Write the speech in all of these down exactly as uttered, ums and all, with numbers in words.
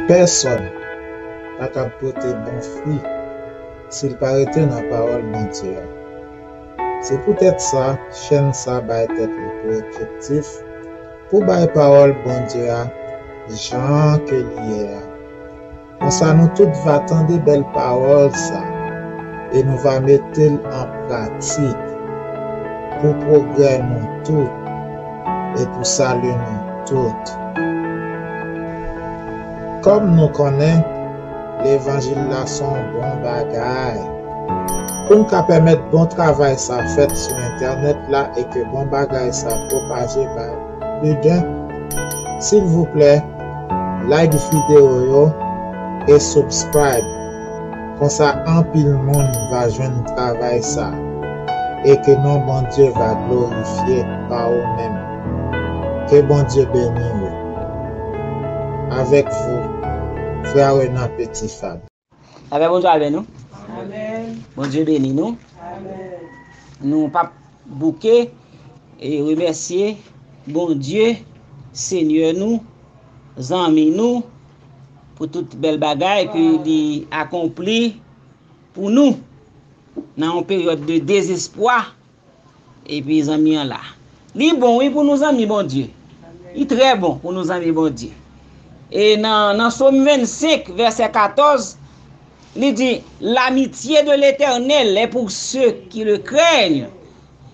Pèsòn pa kab pote bon fwi si l pa rete nan pawòl Bondye a. Se poutèt sa, chèn sa bay tèt li pou objektif pou bay pawòl Bondye a jan ke li ye a. Konsa nou tout va tande bèl pawòl sa e nou va mete l an pratik pou pwogrè nou tout e pou sali nou tout. Kòm nou konnen, levanjil la se yon bon bagay. Pou n ka pèmèt bon travay sa fèt sou entènèt la e ke bon bagay sa pwopaje bay pli de, silvouplè, like videyo yo e subscribe. Konsa anpil moun va jwenn travay sa e ke non Bondye va glorifye pa ou menm. Ke Bondye beni ou. Avec vous, frè Renan Petit Fab. Avè Bondye avè nou. Amèn. Bondye beni nou. Amèn. Nou p ap bouke e remèsye Bondye, Senyè nou, zanmi nou, pou tout bèl bagay ke li akonpli pou nou nan yon peryòd de dezespwa. Epi zanmi an la. Li bon, wi, pou nou zanmi Bondye. Li trè bon pou nou zanmi Bondye. E nan, nan Sòm vennsenk, vèsè katòz, li di, l'amitié de l'Éternel est pour ceux qui le craignent,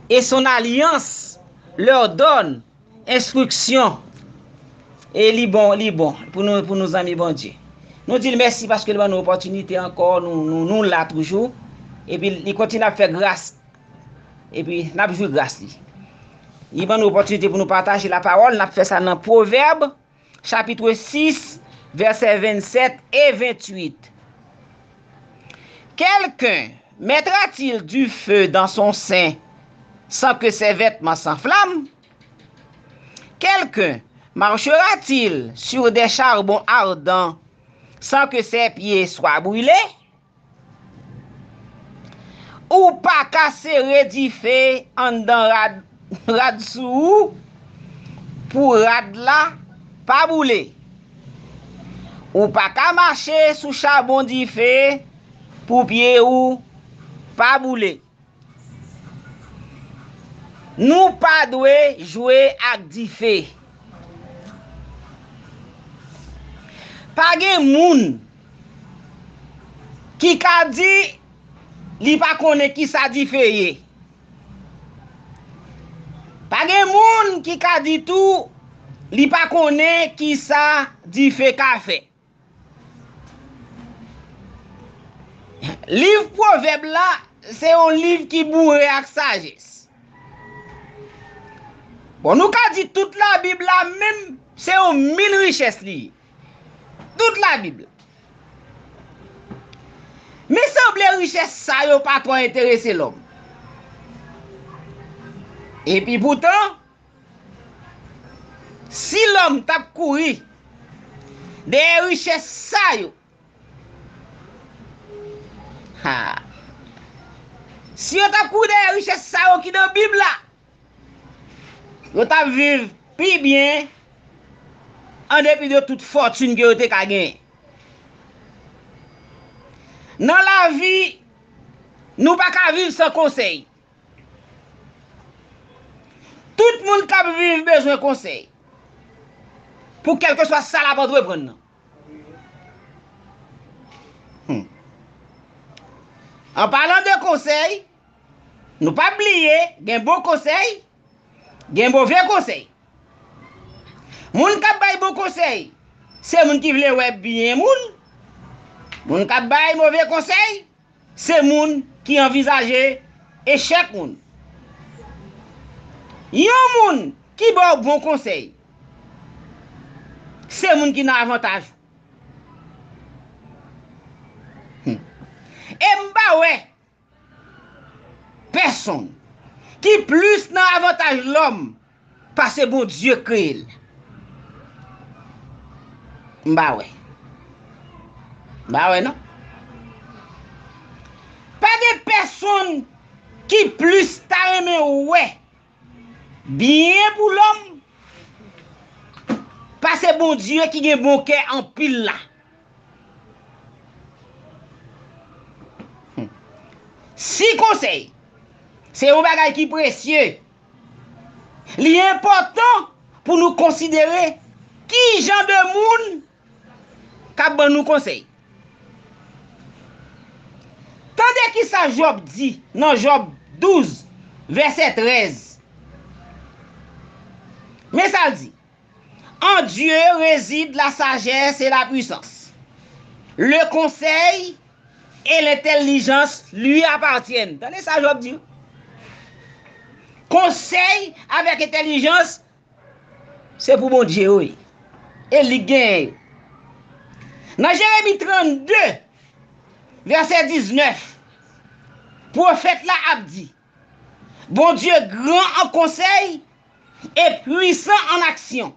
et son alliance leur donne enstriksyon. E li bon, li bon pou nou, pou nou zanmi Bondye. Nou di l mèsi paske l ban nou opòtinite ankò, nou, nou, nou la toujou. Epi li kontinye ap fè gras. Epi n ap jwi gras li. Li ban nou opòtinite pou nou pataje lapawòl. N ap fè sa nan Pwovèb, chapit sis, vèsè vennsèt e venntuit. Quelqu'un mettra-t-il du feu dans son sein sans que ses vêtements s'enflamment? Quelqu'un marchera-t-il sur des charbons ardents sans que ses pieds soient brûlés? Ou pa ka sere dife anndan rad, rad sou ou pou rad la pa boule. Ou pa ka mache sou chabon dife pou pye ou pa boule. Nou pa dwe jwe ak dife. Pa gen moun ki ka di li pa konnen kisa dife ye. Pa gen moun ki ka di tou li pa konnen kisa dife ka fè. Liv Pwovèb la, se yon liv ki boure ak sajès. Bon, nou ka di tout Labib la menm, se yon min richès li ye. Tout Labib la. Men sanble richès sa yo pa twò enterese lòm. Epi poutan, si lòm t ap kouri dèyè richès sa yo, ha, si yo t ap kouri dèyè richès sa yo ki nan Bib la, yo t ap viv pi byen an depi de tout fòtin ke yo te ka genyen. Nan lavi, nou pa ka viv san konsèy. Tout moun k ap viv bezwen konsèy pou kèlkeswa sa l ap antreprann nan. Hmm. An palan de konsèy, nou pa bliye, gen bon konsèy, gen move konsèy. Moun k ap bay bon konsèy, se moun ki vle wè byen moun. Moun k ap bay move konsèy, se moun ki anvizaje echèk moun. Yon moun ki ba w bon konsèy, se moun ki nan avantaj. Hmm. E m pa wè pèsonn ki plis nan avantaj lòm pase Bondye k kreye l. M pa wè. M pa wè non. Pa gen pèsonn ki plis ta renmen wè byen pou lòm pase Bondye ki gen bon kè anpil la. Si konsèy se yon bagay ki presye, li enpòtan pou nou konsidere ki jan de moun k ap ban nou konsèy. Tande ki sa Jòb di nan Jòb douz, vèsè trèz. Men sa l di: En Dieu réside la sagesse et la puissance. Le conseil et l'intelligence lui appartiennent. Tande sa Jòb di. Konsèy avèk entèlijans, se pou Bondye yo ye. E li k genyen yo. Nan Jeremi trannde, vèsè diznèf, pwofèt la ap di: Bondye gran an konsèy e pwisan an aksyon.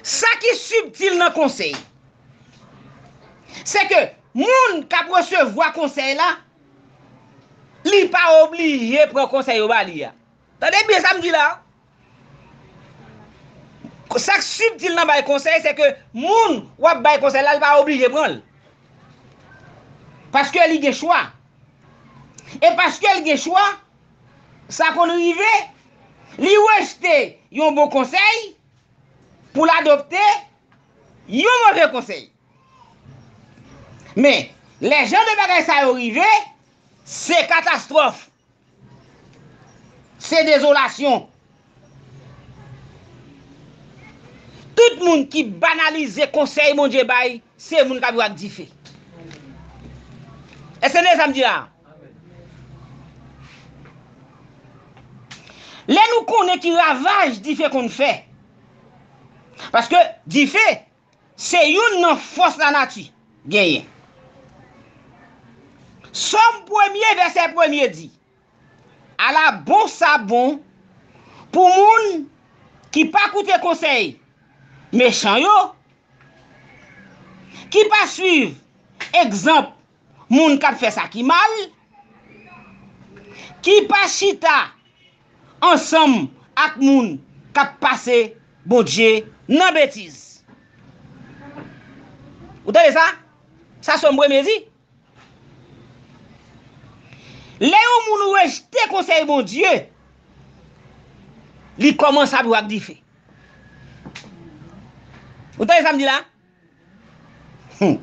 Sa ki sibtil nan konsèy, se ke moun k ap resevwa konsèy la, li pa oblije pran konsèy yo ba li a. Tande byen sa m di la. Sa k sibtil nan bay konsèy, se ke moun w ap bay konsèy la, li pa oblije pran l. Paske li gen chwa. E paske l gen chwa, sa konn rive, li rejte yon bon konsèy pou l adopte yon move konsèy. Men, lè jan de bagay sa yo rive, se katastwòf. Se dezolasyon. Tout moun ki banalize konsèy Bondye bay, se moun k ap viv ak dife. Èske n tande sa m di la? Lè nou konnen ki ravaj dife konn fè, paske dife se youn nan fòs lanati genyen. Sòm premye, vèsè premye di: Ala bon sa bon pou moun ki pa koute konsèy mechan yo, ki pa suiv egzanp moun k ap fè sa ki mal, ki pa chita ansanm ak moun k ap pase Bondye nan betiz. Ou tande sa? Sa Sòm premye di. Lè yon moun rejte konsèy Bondye, li kòmanse ap jwe ak dife. Ou tande sa m di la? Hmm.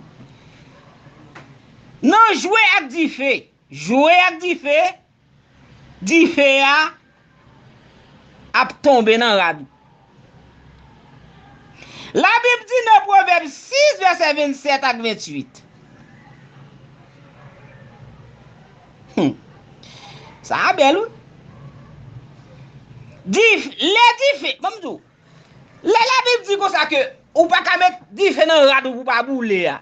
Nan jwe ak dife, jwe ak dife, dife a ap tonbe nan rad ou. Labib di nan Pwovèb sis, vèsè vennsèt ak venntuit. Hmm. Sa a bèl, wi. Dif-, lè dife, ban m di w, lè Labib di konsa ke ou pa ka met dife nan rad ou pou pa boule a,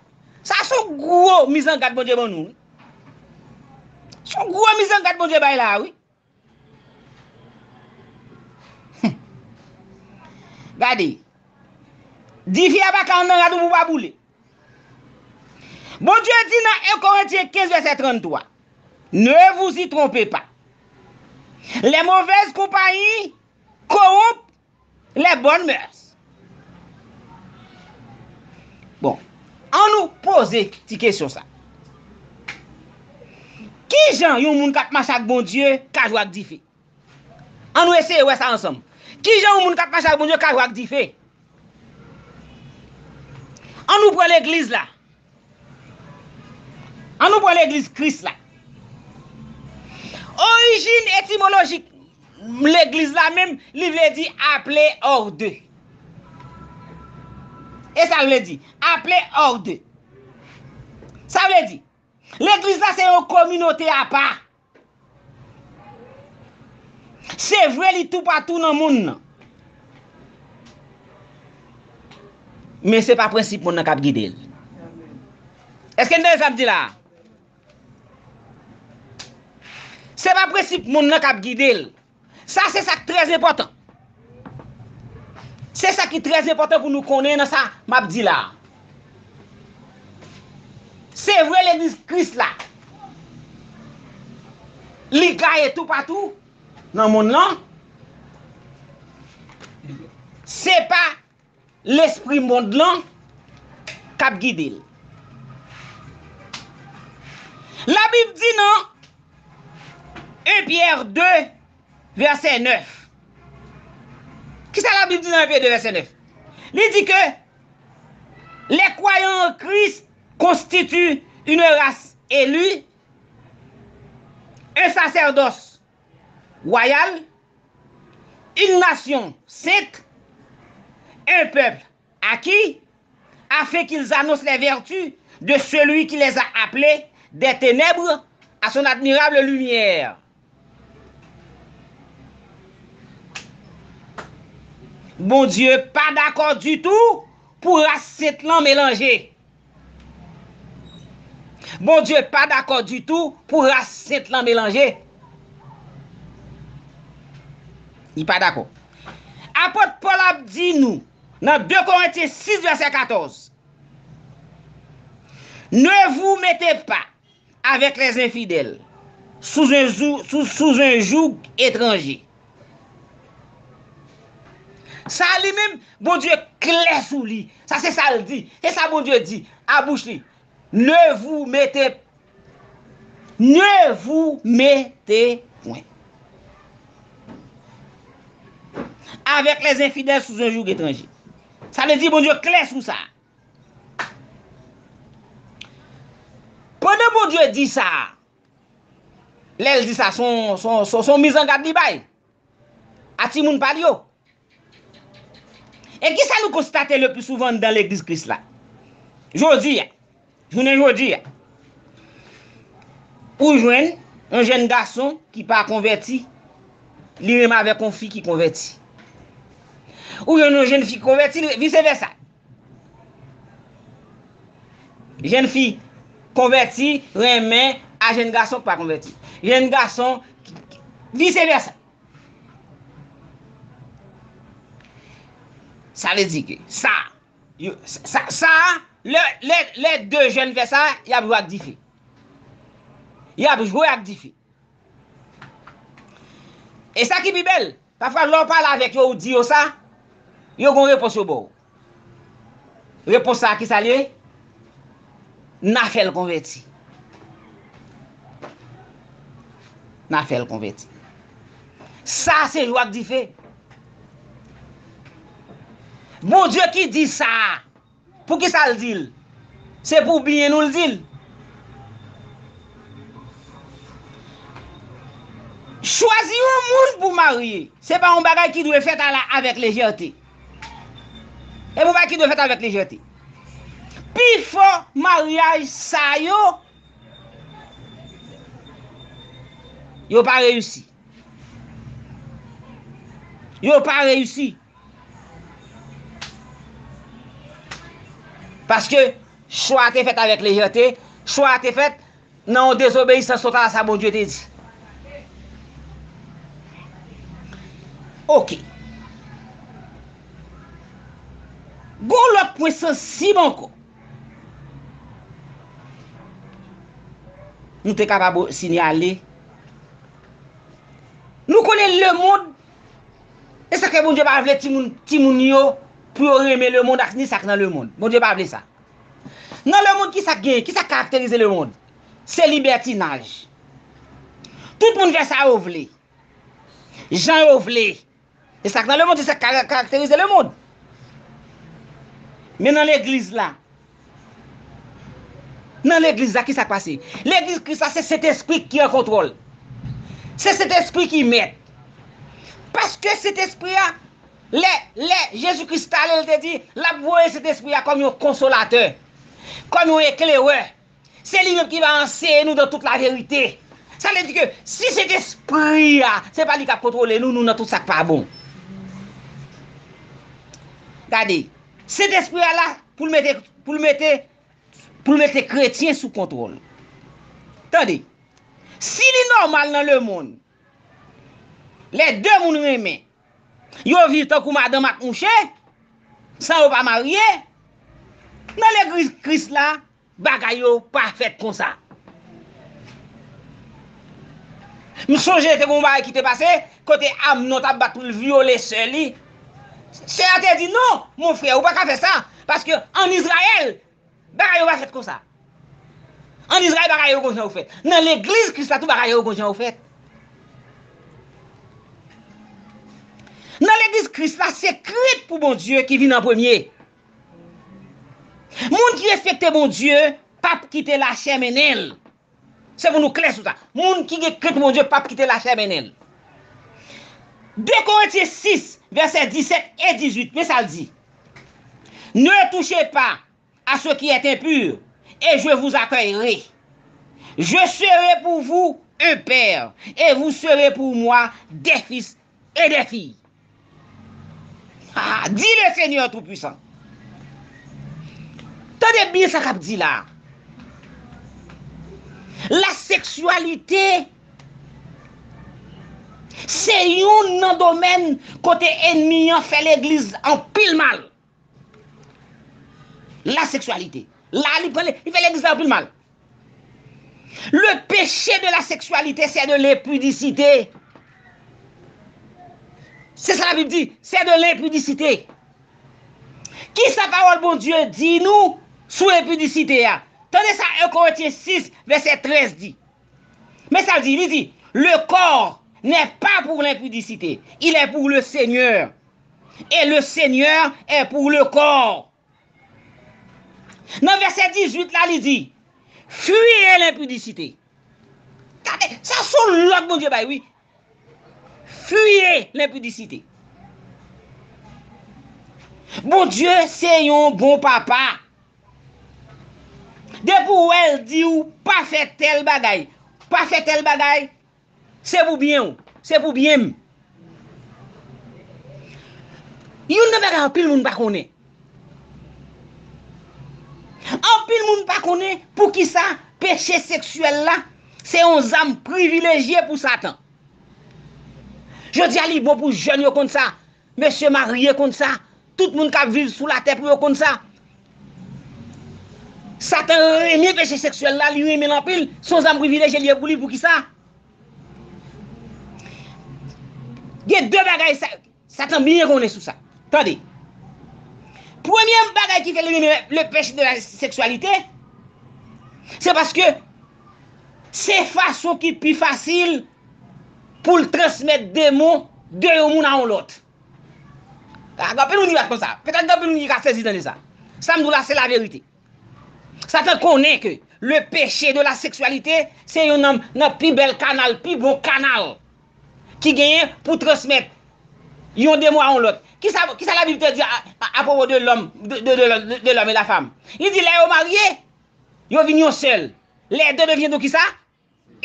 sa se yon gwo mizangad Bondye ban nou, wi. Se yon gwo mizangad Bondye bay la, wi. Gade. Dife a pa ka nan rad ou pou pa boule. Bondye di nan en Korentyen kenz, vèsè tranntwa: Ne vous y trompez pas. Les mauvaises compagnies corrompent les bonnes mœurs. Bon, ann nou poze ti kesyon sa. Ki jan yon moun k ap mache ak Bondye ka jwe ak dife? Ann nou eseye wè sa ansanm. Ki jan yon moun k ap mache ak Bondye ka jwe ak dife? Ann nou pran legliz la. Ann nou pran legliz Kris la. Orijin etimolojik legliz la menm, li vle di appeler hors d'eux. E sa l vle di, appeler hors d'eux. Sa vle di, legliz la se yon kominote apa. Se vre, li toupatou nan monn nan. Men se pa prensip monn nan k ap gide l. Èske n tande sa m di la a? Se pa prensip monn nan k ap gide l. Sa se sa k trè enpòtan. Se sa ki trè enpòtan pou nou konnen nan sa m ap di la a. Se vre, legliz Kris la, li gaye toupatou nan monn lan. Se pa lespri mond lan k ap gide l. Labib di nan en Pyè de, vèsè nèf. Kisa Labib di nan en Pyè de, vèsè nèf? Li di ke les croyants en Christ constituent une race élue, un sacerdoce royal, une nation sainte, un peuple acquis, afin qu'ils annoncent les vertus de celui qui les a appelés des ténèbres à son admirable lumière. Bondye pa dakò ditou pou ras sent lan melanje. Bondye pa dakò ditou pou ras sent lan melanje. Li pa dakò. Apot Pòl ap di nou nan de Korentyen sis vèsè katòz, Ne vous mettez pas avec les infidèles sous un, jou- sous, sous un joug étranger. Sa li menm, Bondye klè sou li. Sa se sa l di. Se sa Bondye di a bouch li. Ne vous mettez, ne vous mettez point avec les infidèles sous un joug étranger. Sa vle di Bondye klè sou sa. Pandan Bondye di sa, lè l di sa, se yon, se yon, se yon, se yon mizangad li bay a timoun pa l yo. E kisa nou konstate le pli souvan anndan legliz Kris la? Jodi a, jounen jodi a, ou jwenn yon jèn gason ki pa konvèti, li renmen avèk yon fi ki konvèti. Ou jwenn yon jèn fi ki konvèti, vise vèsa. Jèn fi konvèti renmen a jèn gason ki pa konvèti. Jèn gason, vise vèsa. Sa vle di ke sa, yo, sa, sa, lè, lè, lè de jèn fè sa, y ap jwe ak dife. Y ap jwe ak dife. E sa ki pi bèl, pafwa lè w pale avèk yo, ou di yo sa, yo gon repons yo ba w. Repons sa a, kisa l ye? N a fè l konvèti. N a fè l konvèti. Sa se jwe ak dife. Bondye ki di sa a. Poukisa l di l? Se pou byen nou l di l. Chwazi yon moun pou marye, se pa yon bagay ki dwe fèt ala avèk lejète. E pou bagay ki dwe fèt avèk lejète. Pifò maryaj sa yo, yo pa reyisi. Yo pa reyisi. Paske chwa a te fèt avèk lejète, chwa a te fèt nan yon dezobeyisans total a sa Bondye te di. Oke. Gon lòt pwen sansib ankò. Nou te kapab sinyale. Nou konnen lemonn, e sa k fè Bondye pa vle timoun, timoun yo, pou yo renmen lemonn ak ni sa k nan lemonn. Bondye pa vle sa. Nan lemonn, kisa k genyen? Kisa k karakterize lemonn? Se libètinaj. Tout moun fè sa yo vle. Jan yo vle. E sa k nan lemonn, se sa k kara- karakterize lemonn. Men nan legliz la, nan legliz la, kisa k pase? Legliz Kris la, se Sentespri ki an kontwòl. Se Sentespri ki mèt. Paske Sentespri a, lè, lè Jezi Kris t ale, l te di, l ap voye Sentespri a kòm yon konsolatè, kòm yon eklerè. Se li menm ki va anseye nou dans toute la vérité. Sa vle di ke si Sentespri a, se pa li k ap kontwole nou, nou nan tout sa k pa bon. Gade, Sentespri a la pou l mete, pou l mete, pou l mete kretyen sou kontwòl. Tande, si li nòmal nan lemonn, lè de moun renmen, yo viv tankou madanm ak mouche, san yo pa marye, nan legliz Kris la, bagay yo pa fèt konsa. M sonje te gon bagay ki te pase, kote Amnon t ap bat pou l vyole sè li. Sè a te di, "Non, mon frè, ou pa ka fè sa, paske ann Izrayèl, bagay yo pa fèt konsa." An Izrayèl, bagay yo gon jan yo fèt. Nan legliz Kris la tou, bagay yo gon jan yo fèt. Nan legliz Kris la, se krent pou Bondye ki vin an premye. Moun ki respekte Bondye p ap kite lachè mennen l. Se pou nou klè sou sa. Moun ki gen krent Bondye p ap kite lachè mennen l. De Korentyen sis, vèsè disèt e dizuit, men sa l di: Ne touchez pas à ce qui est impur, et je vous accueillerai. Je serai pour vous un père, et vous serez pour moi des fils et des filles. Ah, dit le Seigneur Tout-Puissant. Tande byen sa k ap di la. Lasekswalite, se youn nan domèn kote ènmi an fè legliz anpil mal. Lasekswalite. La, li pran, li fè legliz la anpil mal. Le péché de la sexualité, c'est de l'impudicité. Se sa Labib di, c'est de l'impudicité. Kisa pawòl Bondye di nou sou enpidisite a? Tande sa en Korentyen sis, vèsè trèz di. Men sa l di, li di: Le corps n'est pas pour l'impudicité, il est pour le Seigneur. Et le Seigneur est pour le corps. Nan vèsè dizuit la, li di: Fuyez l'impudicité. Tande, sa se yon lòd Bondye bay, wi. Fuyez l'impudicité. Bondye se yon bon papa. Depi w wè l di w pa fè tèl bagay, pa fè tèl bagay, se pou byen w, se pou byen m. Youn nan bagay anpil moun pa konnen. Anpil moun pa konnen poukisa peche seksyèl la se yon zam privilejye pou Satan. Jodi a, li bon pou jèn yo konn sa, mesye marye konn sa, tout moun k ap viv sou latè pou yo konn sa. Satan renmen peche seksyèl la, li renmen l anpil, se yon zam privilejye li ye pou li. Poukisa? Gen de bagay sa, Satan byen konnen sou sa. Tande. Premye bagay ki fè li renmen le péché de la sexualité, se paske se fason ki pi fasil pou l transmèt demon de yon moun a yon lòt. Ah, gen anpil moun ki bat konsa. Petèt gen anpil moun ki ka sezi tande sa. Sa m di w la, se laverite. Satan konnen ke le péché de la sexualité se youn nan, nan pi bèl kanal, pi bon kanal ki genyen pou transmèt yon demon a yon lòt. Kisa, kisa Labib te di a, a, apwopo de lòm, de, de, de, de, de lòm e la fanm? Li di lè yo marye, yo vin yon sèl. Les deux deviennent kisa?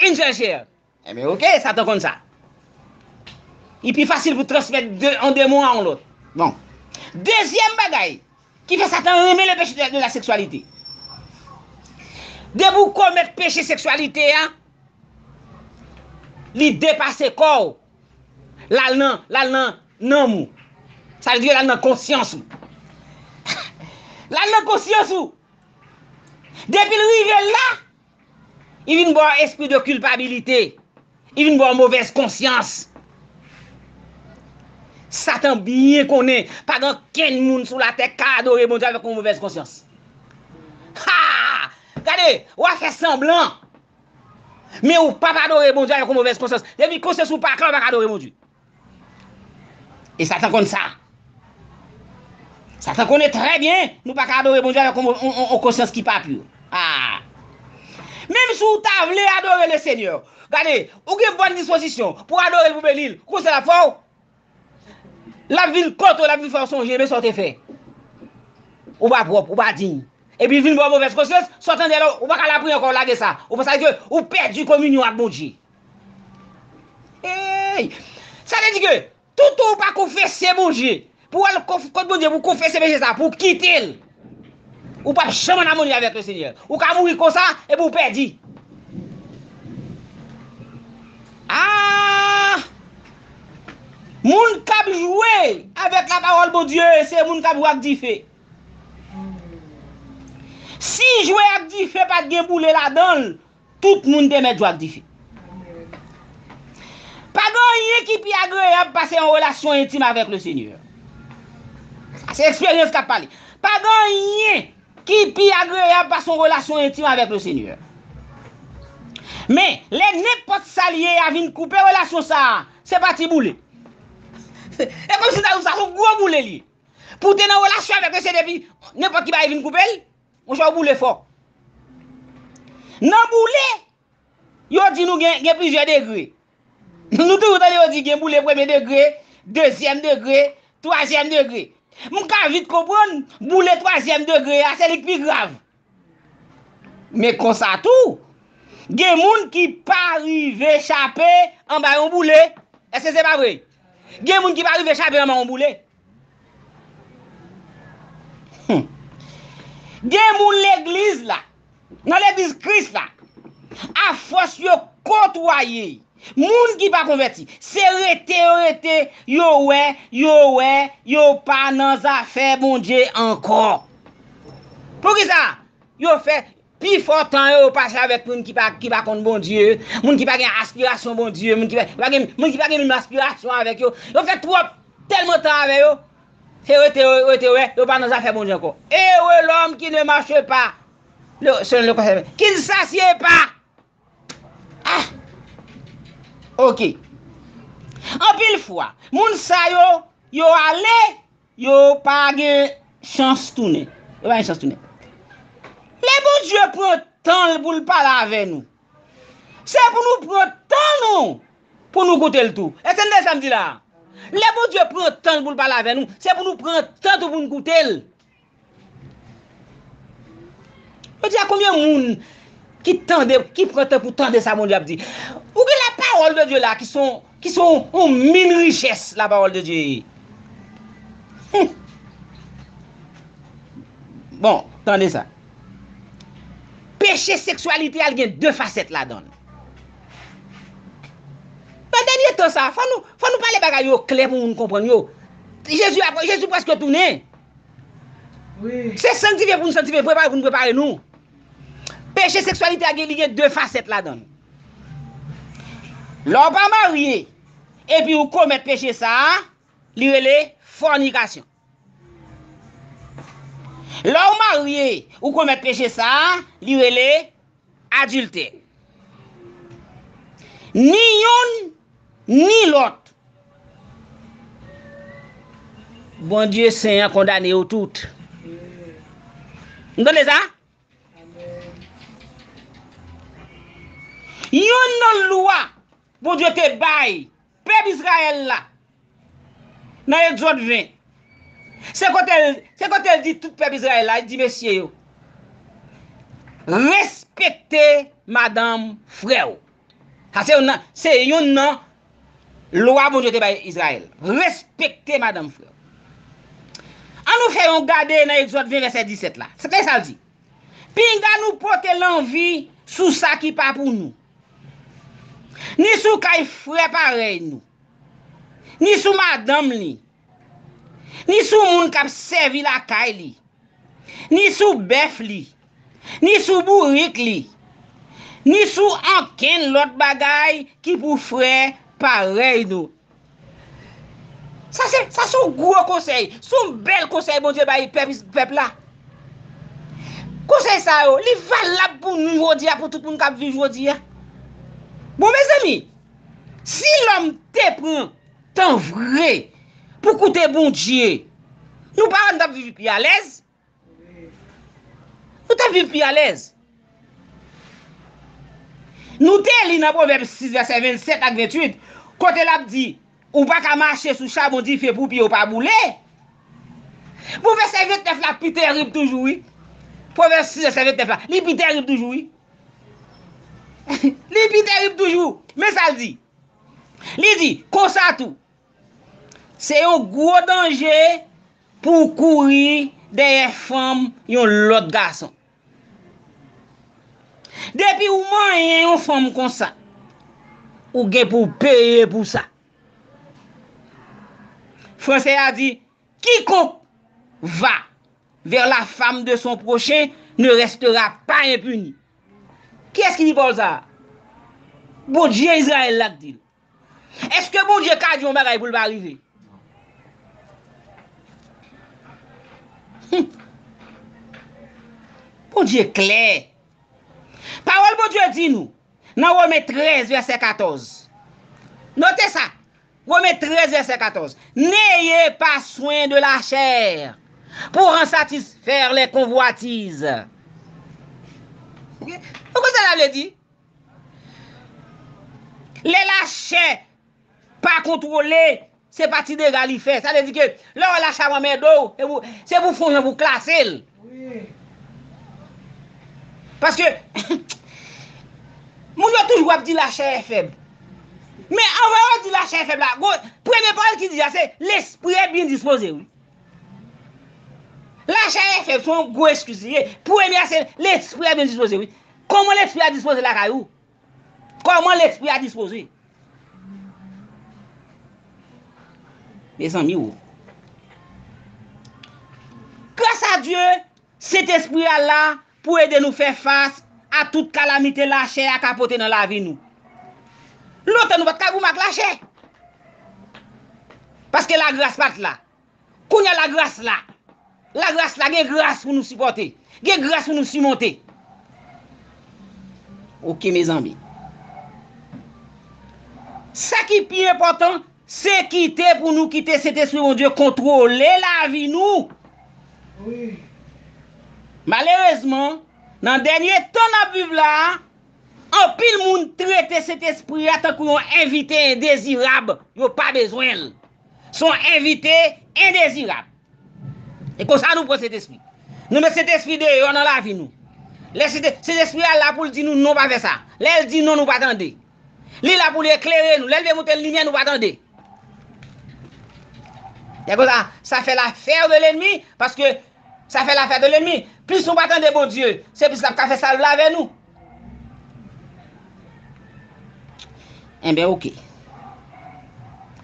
Une seule chair. Enben, oke, Satan konn sa. Li pi fasil pou transmèt de, yon demon a yon lòt. Bon. Dezyèm bagay ki fè Satan renmen le péché de, de la sexualité. Depi w komèt peche seksyalite a, li depase kò w. L al nan, l al nan nanm ou. Sa vle di l al nan konsyans ou. L al nan konsyans ou. Depi l rive la, li vin ba w espri de kilpabilite. Li vin ba w movèz konsyans. Satan byen konnen pa gen okenn moun sou latè k ka adore Bondye avèk yon movèz konsyans. Ha! Gade, w a fè sanblan. Men ou p ap adore Bondye avèk yon movèz konsyans. Depi konsyans ou pa klè, ou pa ka adore Bondye. E Satan konn sa. Satan konnen trè byen nou pa ka adore Bondye avèk yon, yon, yon, yon konsyans ki pa pi. Ah! Menm si w ta vle adore le Senyè, gade, ou gen bòn dispozisyon pou adore l, pou beni l, konsa l ap fè w. L ap vin kote w, l ap vin fè w sonje men sa w te fè. Ou pa pwòp, ou pa diy. Epi l vin ba w movèz konsyans, sa w tande la, ou pa ka lapriyè ankò, w lage sa. Ou panse ke ou pèdi kominyon ak Bondye. Hey! Sa vle di ke toutan w pa konfese Bondye, pou w al konf-, kot Bondye pou w konfese peche sa, pou w kite l, ou p ap janm ann amoni avèk Lesenyè. Ou ka mouri konsa, epi w pèdi. Ah! Moun k ap jwe avèk lapawòl Bondye, se moun k ap jwe ak dife. Si jwe ak dife pa t gen boule ladan l, tout moun te mèt jwe ak dife. Pa gen anyen ki pi agreyab pase yon relasyon entim avèk Lesenyè. Sa se eksperyans k ap pale. Pa gen anyen ki pi agreyab pase yon relasyon entim avèk Lesenyè. Men, lè nenpòt sa l ye a vin koupe relasyon sa a, se pa ti boule. E kòmsi ta di w sa se yon gwo boule l ye. Pou w te nan relasyon avèk yo, se depi nenpòt ki bagay vin koupe l, monchè, w boule fò. Nan boule, yo di nou gen, gen plizyè degre. Nou toujou tande yo di gen boule premye degre, dezyèm degre, twazyèm degre. M ka vit konprann boule twazyèm degre a, se li k pi grav. Men konsa tou, gen moun ki pa rive chape anba yon boule. Èske se pa vre? Gen moun ki pa rive chape anba yon boule. Hmm. Gen moun legliz la, nan legliz Kris la, afòs yo kotwaye moun ki pa konvèti, se rete yo rete, yo wè, yo wè, yo pa nan zafè Bondye ankò. Poukisa? Yo fè pifò tan yo, yo pase avèk moun ki pa, ki pa konn Bondye, moun ki pa gen aspirasyon Bondye, moun ki pa, pa gen, moun ki pa gen menm aspirasyon avèk yo. Yo fè twòp, tèlman tan avè yo, se rete yo, rete yo, yo pa nan zafè Bondye ankò. Heureux l'homme qui ne marche pas selon le conseil. Qui ne s'assied pas. Ah! Ok. Anpil fwa, moun sa yo, yo ale, yo pa gen chans tounen. Yo pa gen chans tounen. Lè Bondye pran tan l pou l pale avè nou, se pou nou pran tan nou pou nou koute l tou. Èske n tande sa m di la a? Lè Bondye pran tan l pou l pale avè nou, se pou nou pran tan tou pou n koute l. Jodi a, konbyen moun ki tande, ki pran tan pou tande sa Bondye ap di? Ou gen lapawòl de Dye la ki se yon, ki se yon, yon min richès lapawòl de Dye ye. Hmm. Bon, tande sa. Peche seksyalite a, l gen de fasèt ladan l. Nan dènye tan sa, fò nou, fò nou pale bagay yo klè pou moun konprann yo. Jezi ap, Jezi prèske tounen. Wi. Se sanktifye pou nou sanktifye, prepare pou nou prepare nou. Peche seksyalite a gen, li gen de fasèt ladan l. Lè w pa marye, epi ou komèt peche sa a, li rele fònikasyon. Lè w marye, ou komèt peche sa a, li rele adiltè. Ni yonn, ni lòt. Bondye sen an kondane yo tout. N tande sa? Yonn nan lwa Bondye te bay pèp Izrayèl la nan Egzòd ven, se kote l, se kote l di tout pèp Izrayèl la, li di mesye yo, respekte madanm frè w. Sa se youn nan, se youn nan lwa Bondye te bay Izrayèl. Respekte madanm frè w. An nou fè yon gade nan Egzòd ven vèsè disèt la. Se sa l di. Pinga nou pote lanvi sou sa ki pa pou nou, ni sou kay frè parèy nou, ni sou madanm li, ni sou moun k ap sèvi lakay li, ni sou bèf li, ni sou bourik li, ni sou ankenn lòt bagay ki pou frè parèy nou. Sa se, sa se yon gwo konsèy. Se yon bèl konsèy Bondye bay pèp, pèp la. Konsèy sa yo, li valab pou nou jodi a, pou tout moun k ap viv jodi a. Bon, mezanmi, si lòm te pran tan vre pou koute Bondye, nou pa wè n t ap viv pi alèz? Nou t ap viv pi alèz. Nou te li nan Pwovèb sis, vèsè vennsèt ak venntuit, kote l ap di, ou pa ka mache sou chabon dife pou pye w pa boule. Bon, vèsè vennèf la pi tèrib toujou, wi. Pwovèb sis, vèsè vennèf la, li pi tèrib toujou, wi. Li pi tèrib toujou. Men sa l di. Li di, konsa tou, se yon gwo danje pou w kouri dèyè fanm yon lòt gason. Depi w manyen yon fanm konsa, ou gen pou w peye pou sa. Franse a di, quiconque va vers la femme de son prochain ne restera pas impuni. Kiyès ki di pawòl sa a? Bondye Izrayèl la k di l. Èske Bondye ka di yon bagay pou l pa rive? Hum. Bondye klè. Pawòl Bondye di nou, Nan Women trèz, vèsè katòz. Note sa. Women trèz, vèsè katòz. N'ayez pas soin de la chair pour en satisfaire les convoitises. Ou konn sa sa vle di? Lè lachè pa kontwole, se pa ti dega li fè. Sa vle di ke lè w wè lachè ap anmède w, se pou, se pou fè yon jan pou klase l. Paske moun yo toujou ap di lachè fèb. Men anvan yo di lachè fèb la, gwo, premye pawòl ki di a se lespri byen dispoze, wi. Lachè fèb se yon gwo eskiz li ye. Premye a se lespri byen dispoze, wi. Kòman lespri a dispoze lakay ou? Kòman lespri a dispoze? Mezanmi, o. Gras a Dye, Sentespri a la pou ede nou fè fas a tout kalamite lachè a ka pote nan lavi nou. Lontan nou pa t ka goumen ak lachè. Paske lagras pa t la. Kounye a lagras la. Lagras la gen gras pou nou sipòte. Gen gras pou nou simonte. Oke, mezanmi. Sa ki pi enpòtan, se kite pou nou kite Sentespri Bondye kontwole lavi nou. Malerezman, nan dènye tan n ap viv la a, anpil moun trete Sentespri a tankou yon envite endezirab, yo pa bezwen l. Se yon envite endezirab. E konsa nou pran Sentespri. Nou met Sentespri deyò nan lavi nou. Lè Sente-, Sentespri a la pou l di nou non, pa fè sa. Lè l di non, nou pa tande. Li la pou li eklere nou. Lè l vle montre n limyè, nou pa tande. E konsa, sa fè lafè de lènmi, paske sa fè lafè de lènmi. Plis nou pa tande Bondye, se plis l ap ka fè sa l vle avè nou. Enben, oke.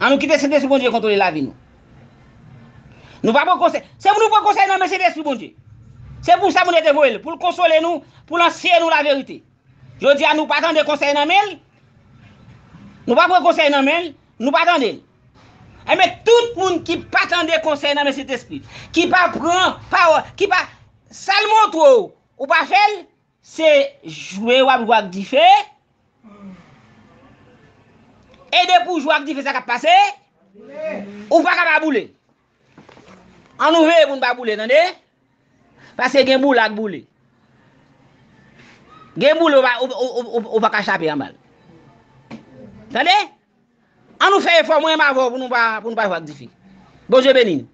An nou kite Sentespri Bondye kontwole lavi nou. Nou pa pran konsèy. Se pou nou pran konsèy nan men Sentespri Bondye. Se pou sa Bondye te voye l, pou l konsole nou, pou l anseye nou laverite. Jodi a, nou pa tande konsèy nan men l. Nou pa pran konsèy nan men l. Nou pa tande l. Enben, tout moun ki pa tande konsèy nan men Sentespri, ki pa pran pawòl, ki pa, sa l montre w, ou pa fè l, se jwe w ap jwe ak dife. E depi w jwe ak dife, sa k ap pase? Ou pa ka pa boule. An nou veye pou n pa boule, tande? Paske gen boule ak boule. Gen boule ou pa, ou, ou, ou, ou, ou pa ka chape anba l. Tande? An nou fè efò, mwen menm avè w, pou nou pa, pou nou pa jwe ak dife. Bondye beni nou.